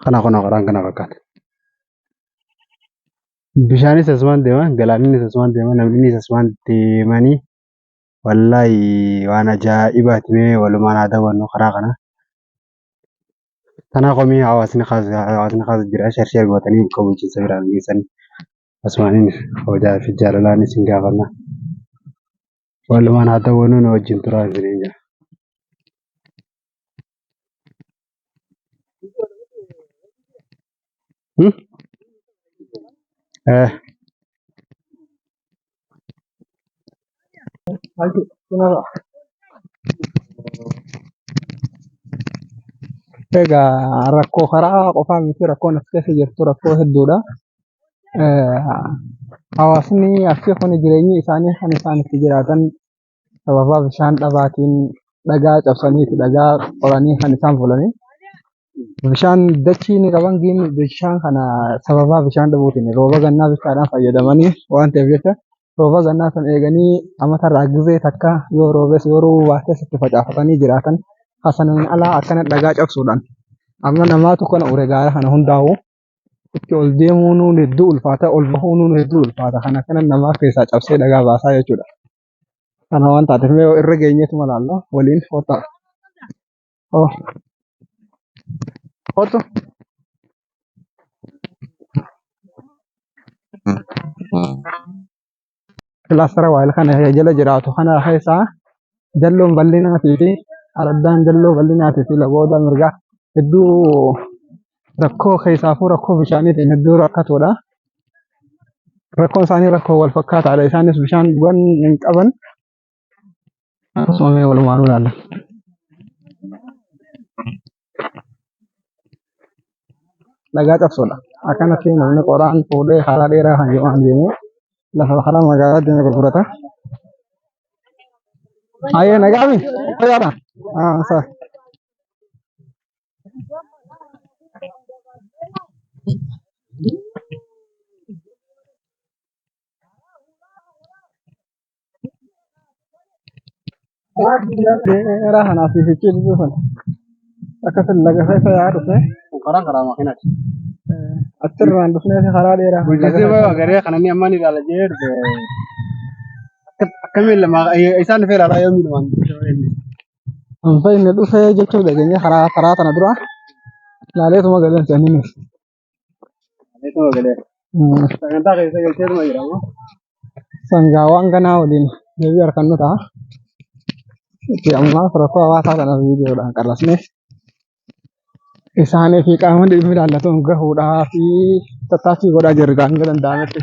Kana kun karaan kana fakkaata. Bishaanis asumaan deema, galaannis asumaan deema, namnis asumaan deemanii wallaahi waan ajaa'ibaati mee walumaan haa daawwannu karaa kana. Kanaaf komii hawaasni kaasu jira share share gootanii bakka bulchiinsa biraan geessanii asumaan kabajaa fi jaalalaan isin gaafanna. Walumaan haa daawwannu nu wajjin turaa isiniin jedha. Hmm? Eh. Egaa rakkoo karaa qofaa miti rakkoon as keessa jirtu rakkoo hedduudha. Hawaasni asii kun jireenyi isaanii kan isaan itti jiraatan sababa bishaan dhabaatiin dhagaa cabsaniiti dhagaa qoranii kan isaan bulanii. Bishaan dachii ni qaban giin bishaan kana sababa bishaan dhabuutiin rooba gannaa bishaadhaan fayyadamanii waan ta'eef jecha rooba gannaa san eeganii amatarraa gizee takka yoo roobes yoo roobuu baates itti facaafatanii jiraatan. Hasanaan alaa akkana dhagaa cabsuudhaan amma namaatu kana ure gaara kana hundaa'u itti ol deemuun hedduu ulfaata ol bahuun hedduu ulfaata kana kana namaa keessaa cabsee dhagaa baasaa jechuudha. Kana waan taateef mee irra geenyeetuma laalla waliin kottaa. Oh. Kottu. Kilaastara waayil kana jala jiraatu kana keessaa jalloon bal'inaatii fi araddaan jalloo bal'inaatii fi lagooda mirgaa hedduu rakkoo keessaafuu rakkoo bishaaniitiin hedduu rakkatoodha. Rakkoon isaanii rakkoo wal fakkaataadha. Isaanis bishaan dhugan hin qaban. Akkasuma mee walumaanuu ilaalla. Dhagaa cabsuudha. Akkanatti namni qoraan fuudhee karaa dheeraa kan waan deemu lafa karaa magaalaa deemee gurgurata. Ayyee nagaami? Fayyaadha? Ah, sa. Dheeraa kanaa fi fichii dhufan. Akkasin laga keessa yaa dhufe. Karaa karaa makiinaati. Achirraan dhufnee karaa dheeraa. Bulchiinsi baay'ee agaree kana ni amma ni ilaala jedhee dhufe. Akkamiin lama isaan dhufee ilaalaa yoo miidhumaan. Anfayne dhufee jechuu dhageenye karaa karaa tana dura laaleetuma galeen seeninis. Leetuma galee. Sagantaa keessa galcheetuma jira moo? Sangaa waan kanaa waliin deebii harkannu ta'a. Itti ammaaf rakkoo hawaasaa kana viidiyoodhaan qarrasnee isaanii fi qaama dhimmi ilaallatuun gahuudhaa fi tattaaffii godhaa jirra hanga danda'ametti.